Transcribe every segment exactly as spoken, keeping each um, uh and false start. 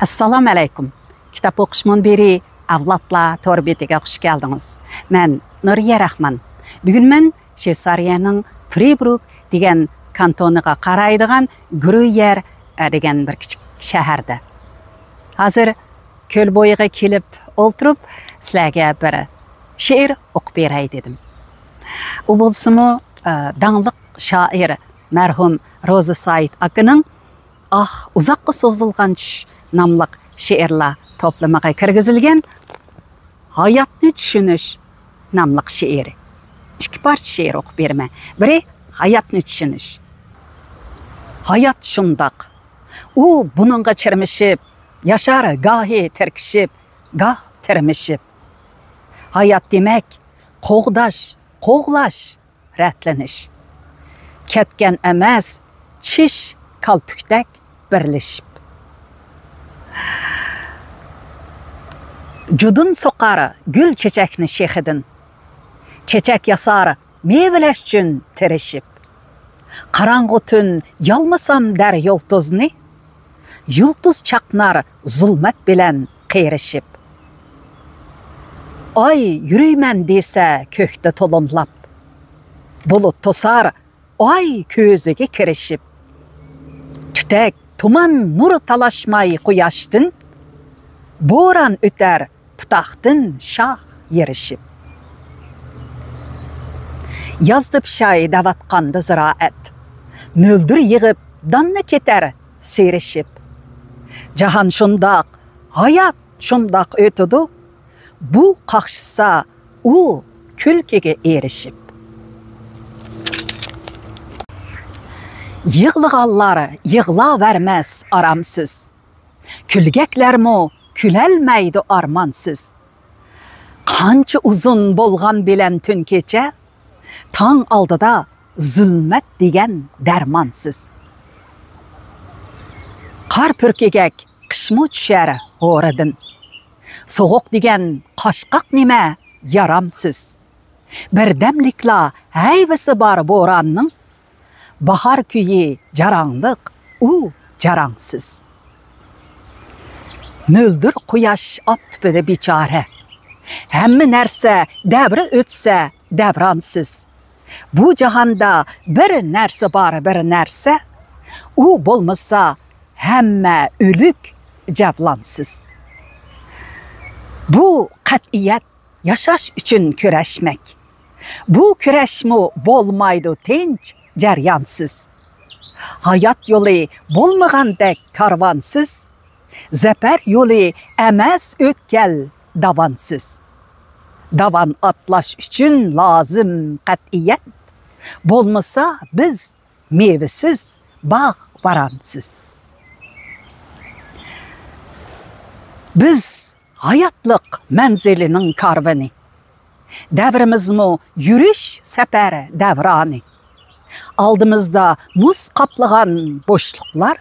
ئەسسالامۇ ئەلەيكۇم. كىتاب ئوقۇش مۇنبىرى ئەۋلادلار تور بېتىگە خۇش كەلدىڭىز. مەن نۇرىيە راخمان. بۈگۈن مەن شۋېتسارىيەنىڭ فرىبۇرگ دېگەن كانتونىغا قارايدىغان گرۇيېر، ئە، دېگەن بىر كىچىك شەھەردە. ھازىر كۆل بويىغا كېلىپ ئولتۇرۇپ، سىلەرگە بىر شېئىر ئوقۇپ بېرەي دېدىم. ئۇ بولسىمۇ، ئە، داڭلىق شائىر مەرھۇم روزا سايىت ئاكىنىڭ «ئاھ، ئۇزاققا سوزۇلغان چۈش» ناملىق شېئىرلار توپلىمىغا كىرگۈزۈلگەن «ھاياتنى چۈشىنىش» ناملىق شېئىرى. ئىككى پارچە شېئىر ئوقۇپ بېرىمەن. بىرى «ھاياتنى چۈشىنىش». ھايات شۇنداق. ئۇ بۇنىڭغا چىرمىشىپ، ياشار گاھى تىركىشىپ، گاھ تىرمىشىپ. ھايات دېمەك، قوغداش، قوغلاش، رەتلىنىش. كەتكەن ئەمەس، چىش كالپۇكتەك بىرلىشىپ. جۇدۇن سوقار گۈل چېچەكنى شېخىدىن. چېچەك ياسار مېۋىلەش ئۈچۈن تىرىشىپ. قاراڭغۇ تۈن يالمىسام دەر يۇلتۇزنى، يۇلتۇز چاقنار زۇلمەت بىلەن قېرىشىپ. ئاي يۈرىمەن دېسە كۆكتە تولۇملاپ، بۇلۇت توسار ئاي كۆزىگە كىرىشىپ. تۈتەك، تۇمان نۇر تالاشماي قۇياشتىن، بوران ئۆتەر پۇتاقتىن شاخ يېرىشىپ. يازدا پىشاي دەۋاتقاندا زىرائەت، مۆلدۈر يىغىپ داننى كېتەر سىيرىشىپ. جاھان شۇنداق، ھايات شۇنداق ئۆتىدۇ، بۇ قاقشىسا ئۇ كۈلكىگە ئېرىشىپ. يىغلىغانلار يىغلاۋەرمەس ئارامسىز، كۈلگەكلەرمۇ كۈلەلمەيدۇ ئارمانسىز. قانچە ئۇزۇن بولغان بىلەن تۈن كېچە، تاڭ ئالدىدا زۇلمەت دېگەن دەرمانسىز. قار پۈركىگەك قىشمۇ چۈشەر ھورىدىن. سوغۇق دېگەن قاشقاق نېمە يارامسىز. بىردەملىكلا ھەيۋىسى بار بوراننىڭ، باھار كۈيى جاراڭلىق، ئۇ جاراڭسىز. مۆلدۈر قۇياش ئاپتىپىدە بىچارە. ھەممە نەرسە دەۋرى ئۆتسە دەۋرانسىز. بۇ جاھاندا بىر نەرسە بار، بىر نەرسە. ئۇ بولمىسا ھەممە ئۆلۈك جەۋلانسىز. بۇ قەتئىيەت ياشاش ئۈچۈن كۈرەشمەك. بۇ كۈرەشمۇ بولمايدۇ تىنچ، جەريانسىز. ھايات يولى بولمىغاندەك كارۋانسىز، زەپەر يولى ئەمەس ئۆتكەل داۋانسىز. داۋان ئاتلاش ئۈچۈن لازىم قەتئىيەت، بولمىسا بىز مېۋىسىز باغ بارانسىز. بىز ھاياتلىق مەنزىلىنىڭ كارۋىنى، دەۋرىمىزمۇ يۈرۈش سەپەر دەۋرانى. ئالدىمىزدا مۇز قاپلىغان بوشلۇقلار،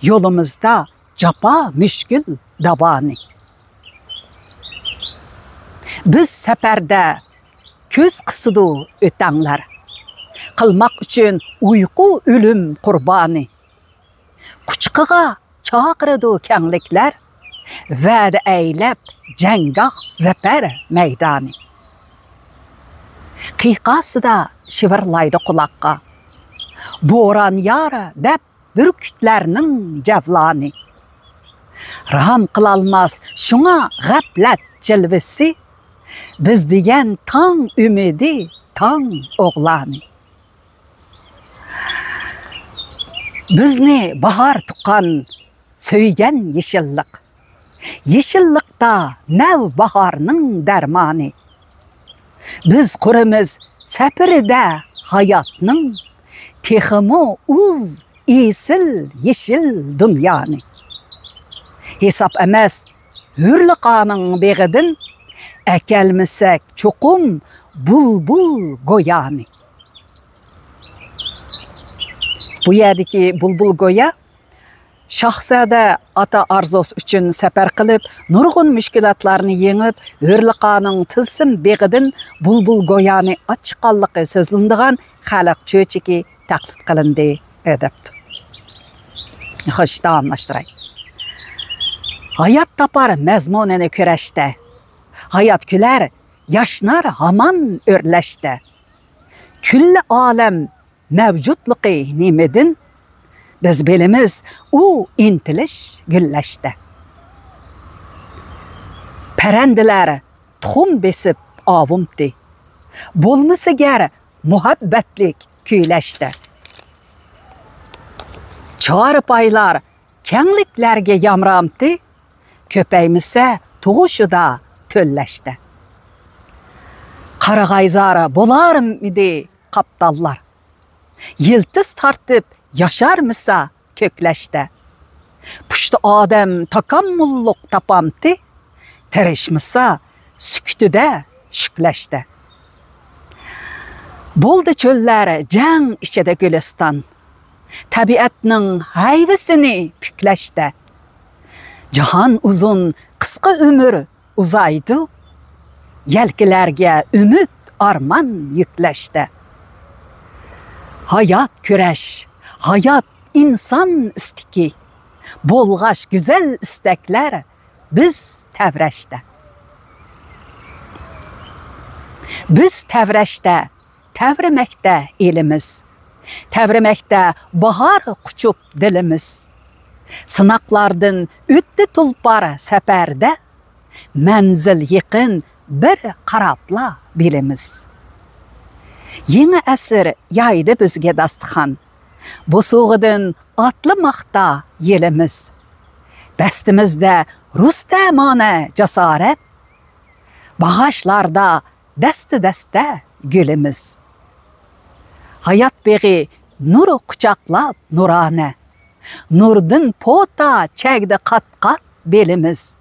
يولىمىزدا جاپا مۈشكۈل داۋانى. بىز سەپەردە كۆز قىسىدۇ ئۆتەڭلەر، قىلماق ئۈچۈن ئۇيقۇ ئۆلۈم قۇربانى. قۇچىقىغا چاقىرىدۇ كەڭلىكلەر، ۋەدە ئەيلەپ جەڭگاھ زەپەر مەيدانى. قىيقاسىدا شىۋىرلايدۇ قۇلاققا، بوران يار دەپ بۈركۈتلەرنىڭ جەۋلانى. رام قىلالماس شۇڭا غەپلەت جىلۋىسى، بىز دېگەن تاڭ ئۈمىدى، تاڭ ئوغلانى. بىزنى باھار تۇغقان سۆيگەن يېشىللىق. يېشىللىقتا نەۋباھارنىڭ دەرمانى. بىز قۇرىمىز سەپىرىدە ھاياتنىڭ، تېخىمۇ ئۇز ئېسىل يېشىل دۇنيانى. ھېساب ئەمەس ھۆرلىقانىڭ بېغىدىن، ئەكەلمىسەك چوقۇم بۇلبۇل گويانى. بۇ يەردىكى بۇلبۇل گويا شاھزادە ئاتا ئارزۇسى ئۈچۈن سەپەر قىلىپ، نۇرغۇن مۈشكۈلاتلارنى يېڭىپ، ھۆرلىقانىڭ تىلسىم بېغىدىن بۇلبۇل گويانى ئاچىققانلىقى سۆزلىنىدىغان خەلق چۆچىكى تەقلىد قىلىندى، دەپتۇ. خوش، داۋاملاشتۇراي. ھايات تاپار مەزمۇنىنى كۈرەشتە. ھايات كۈلەر، ياشنار ھامان ئۆرلەشتە. كۈللى ئالەم مەۋجۇتلۇقى نېمىدىن؟ بىز بىلىمىز، ئۇ ئىنتىلىش گۈللەشتە. پەرەندىلەر تۇخۇم بېسىپ ئاۋۇمتى. بولمىسا گەر مۇھەببەتلىك كۈيلەشتە. چارپايلار كەڭلىكلەرگە يامرامتى، كۆپەيمىسە تۇغۇشىدا تۆللەشتە. قارىغايزار بولارمىدى قاپتاللار، يىلتىز تارتىپ ياشارمىسا كۆكلەشتە. پۇشتى ئادەم تاكاممۇللۇق تاپامتى، تىرىشمىسا سۈكۈتىدە شۈكلەشتە. بولدى چۆللەر جەڭ ئىچىدە گۈلىستان، تەبىئەتنىڭ ھەيۋىسىنى پۈكلەشتە. جاھان ئۇزۇن، قىسقا ئۆمۈر ئۇزايدۇ، يەلكىلەرگە ئۈمىد، ئارمان يۈكلەشتە. ھايات كۈرەش، ھايات ئىنسان ئىستىكى، بولغاچ گۈزەل ئىستەكلەر بىز تەۋرەشتە. بىز تەۋرەشتە، تەۋرىمەكتە ئېلىمىز. تەۋرىمەكتە باھار قۇچۇپ دىلىمىز. سىناقلاردىن ئۆتتى تۇلپار سەپەردە، مەنزىل يېقىن بىر قاراپلا بىلىمىز. يېڭى ئەسىر يايدى بىزگە داستىخان، بوسۇغىدىن ئاتلىماقتا يېلىمىز. دەستىمىزدە رۇستەمانە جاسارەت، باغاشلاردا دەستە-دەستە گۈلىمىز. ھايات بېغى نۇر قۇچاقلاپ نۇرانە، نۇردىن پوتا چەگدى قات-قات بېلىمىز.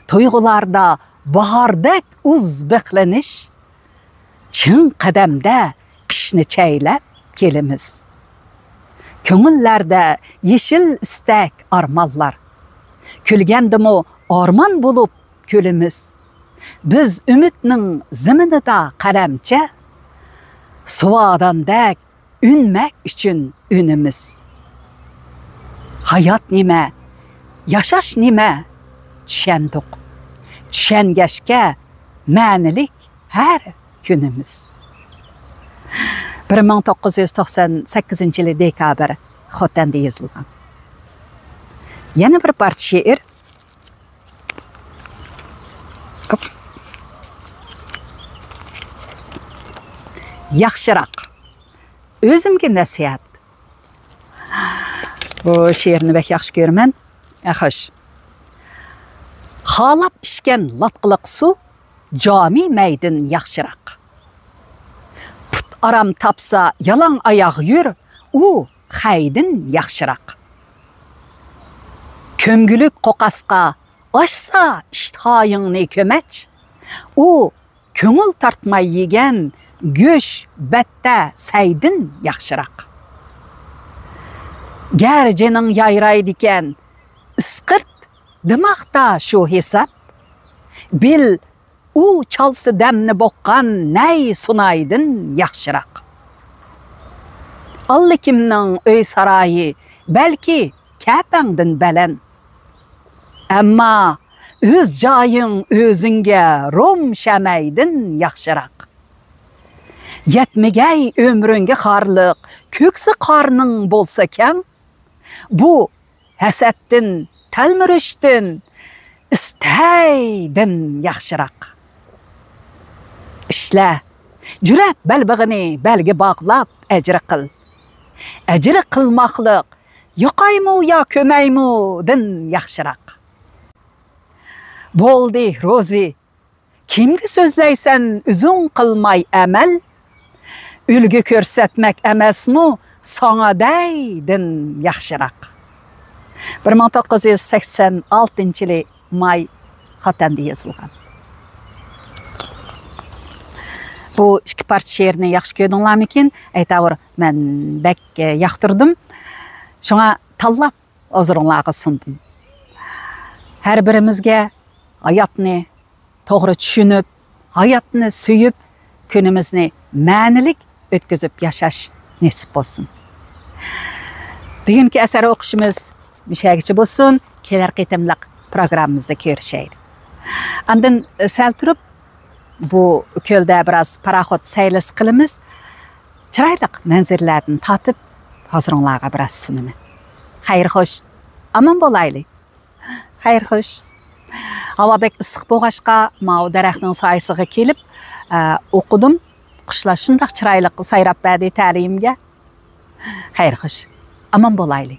تۇيغۇلاردا باھاردەك ئۇز بىخلىنىش، چىڭ قەدەمدە قىشنى چەيلەپ كېلىمىز. كۆڭۈللەردە يېشىل ئىستەك، ئارمانلار، كۈلگەندىمۇ ئارمان بولۇپ كۈلىمىز. بىز ئۈمىدنىڭ زېمىنىدا قەلەمچە، سۇۋاداندەك ئۈنمەك ئۈچۈن ئۈنىمىز. ھايات نېمە، ياشاش نېمە، چۈشەندۇق. چۈشەنگەچكە مەنىلىك ھەر كۈنىمىز. بىر مىڭ توققۇز يۈز توقسان سەككىزىنچى يىلى دېكابىر خوتەندە يېزىلغان. يەنە بىر پارچە شېئىر. ياخشىراق. ئۆزۈمگە نەسىھەت. بۇ شېئىرنى بەك ياخشى كۆرىمەن. ئە، خوش. خالاپ ئىچكەن لاتقىلىق سۇ جامى مەيدىن ياخشىراق. پۇت ئارام تاپسا يالاڭ ئاياغ يۈر، ئۇ خەيدىن ياخشىراق. كۆمگۈلۈك قوقاسقا ئاچسا ئىشتىھايىڭنى كۆمەچ، ئۇ كۆڭۈل تارتماي يېگەن گۆش بەتتە سەيدىن ياخشىراق. گەر جېنىڭ يايرايدىكەن، ئىسقىرت دىماغدا شۇ ھېساب. بىل، ئۇ چالسا دەمنى بوغقان نەي سۇنايدىن ياخشىراق. ئاللىكىمنىڭ ئۆي سارايى بەلكى كەپەڭدىن بەلەن. ئەمما ئۆز جايىڭ ئۆزۈڭگە روم شەمەيدىن ياخشىراق. يەتمىگەي ئۆمرۈڭگە خارلىق، كۆكسى قارنىڭ بولسا كەڭ. بۇ ھەسەتتىن، تەلمۈرۈشتىن، ئىستەيدىن ياخشىراق. ئىشلە، جۈرئەت بەلبېغىنى بەلگە باغلاپ ئەجرى قىل. ئەجرى قىلماقلىق ياقايمۇ يا كۆمەيمۇدىن ياخشىراق. بولدى، روزى، كىمگە سۆزلەيسەن ئۆزۈڭ قىلماي ئەمەل؟ ئۈلگە كۆرسەتمەك ئەمەسمۇ ساڭا دەيدىن ياخشىراق. بىر مىڭ توققۇز يۈز سەكسەن ئالتىنچى يىلى ماي خوتەندە يېزىلغان. بۇ ئىككى پارچە شېئىرنى ياخشى كۆردۈڭلارمىكىن؟ ئەيتاۋۇر، مەن بەك، ئە، ياقتۇردۇم. شۇڭا تاللاپ ھۇزۇرۇڭلارغا سۇندۇم. ھەر بىرىمىزگە ھاياتنى توغرا چۈشىنىپ، ھاياتنى سۆيۈپ، كۈنىمىزنى مەنىلىك ئۆتكۈزۈپ ياشاش نېسىپ بولسۇن. بۈگۈنكى ئەسەر ئوقۇشىمىز مۇشۇ يەرگىچە بولسۇن. كېلەر قېتىملىق پروگراممىمىزدا كۆرۈشەيلى. ئاندىن سەل تۇرۇپ، بۇ كۆلدە بىراز پاراخوت سەيلىسى قىلىمىز. چىرايلىق مەنزىرىلەردىن تارتىپ، ھۇزۇرۇڭلارغا بىراز سۇنىمەن. خەير خوش، ئامان بولايلى. خەير خوش. ھاۋا بەك ئىسسىق بولغاچقا، ماۋۇ دەرەخنىڭ سايىسىغا كېلىپ، ئە، ئوقۇدۇم. قۇشلار شۇنداق چىرايلىق سايراپ بەردى تەلىيىمگە. خەير خوش. ئامان بولايلى.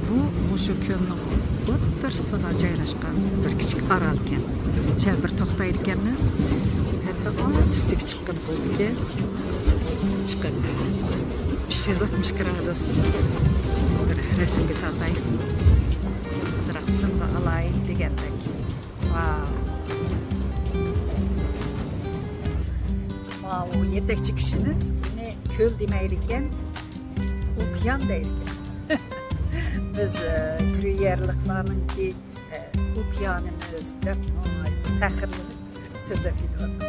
بۇ مۇشۇ كۆلنىڭ ئوتتۇرىسىغا جايلاشقان بىر كىچىك ئارالكەن. شۇ بىر توختايدىكەنمىز. ھەتتا ئۇ ئۈستىگە چىققىلى بولىدىكەن. چىقىپ، ئۈچ يۈز ئاتمىش گرادۇس بىر رەسىمگە تارتاي. ئازراق سىنغا ئالاي دېگەندەك. ۋاۋ. ماۋۇ يېتەكچى كىشىمىز بۇنى كۆل دېمەيدىكەن، ئوكيان دەيدىكەن. بىز، ئە، گريۇيېرلىقلارنىڭكى، ئە، ئوكيانىمىز دەپ ناھايىتى پەخىرلىنىپ سۆزلەپ كېتىۋاتىمىز.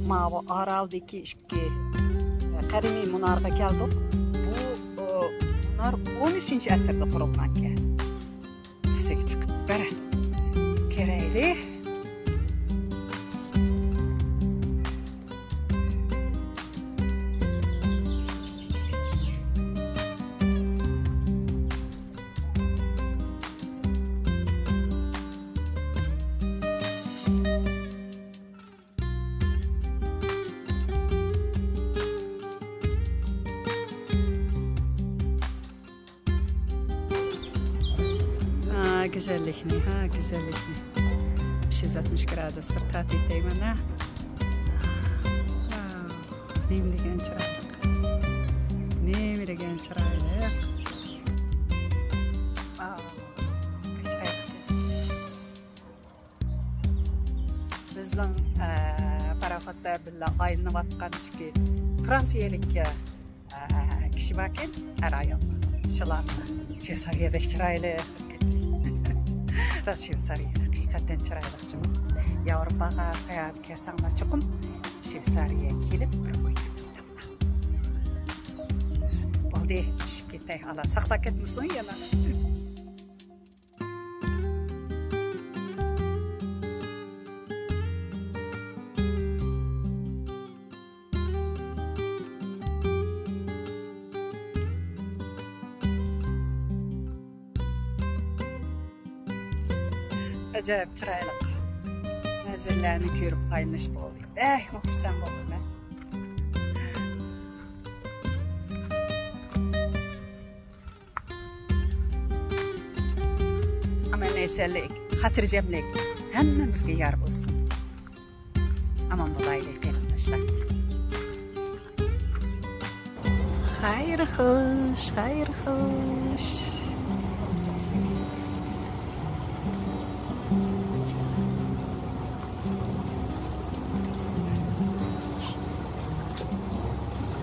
ماۋۇ ئارالدىكى ئىككى قەدىمىي مۇنارغا كەلدۇق. بۇ، ئۇ، مۇنار ئون ئۈچىنچى ئەسىردە قۇرۇلغانكەن. ئۈستىگە چىقىپ بىر كىرەيلى. ھا، گۈزەللىكنى، ھا، گۈزەللىكنى. ئۈچ يۈز ئاتمىش گرادۇس بىر تارتىپ دەيمەن، ھا. ۋاۋ، نېمە دېگەن چىرايلىق. نېمە دېگەن چىرايلىق. ۋاۋ، بەك چىرايلىق. بىزنىڭ، ئە، پاراخوتتا بىللە ئايلىنىۋاتقان ئىككى فرانسىيەلىك، ئە، كىشى باركەن، ئەر ئايال. شۇلار شۋېتسارىيە بەك چىرايلىق. راست، شۋېتسارىيە ھەقىقەتەن چىرايلىق جۇمۇ. ياۋروپاغا ساياھەتكە كەلسەڭلار چوقۇم شۋېتسارىيەگە كېلىپ بىر ئويناپ كېتىڭلار. بولدى، چۈشۈپ كېتەي. ئالا، ساقلاپ كەتمىسۇن يەنە. ئاجايىپ چىرايلىق مەنزىرىلەرنى كۆرۈپ ئايلىنىش بولدى. بەكمۇ خۇرسەن بولدۇم مەن. ئامان-ئېسەنلىك، خاتىرجەملىك ھەممىمىزگە يار بولسۇن. ئامان بولايلى، قېرىنداشلار. خەير خوش، خەير خوش.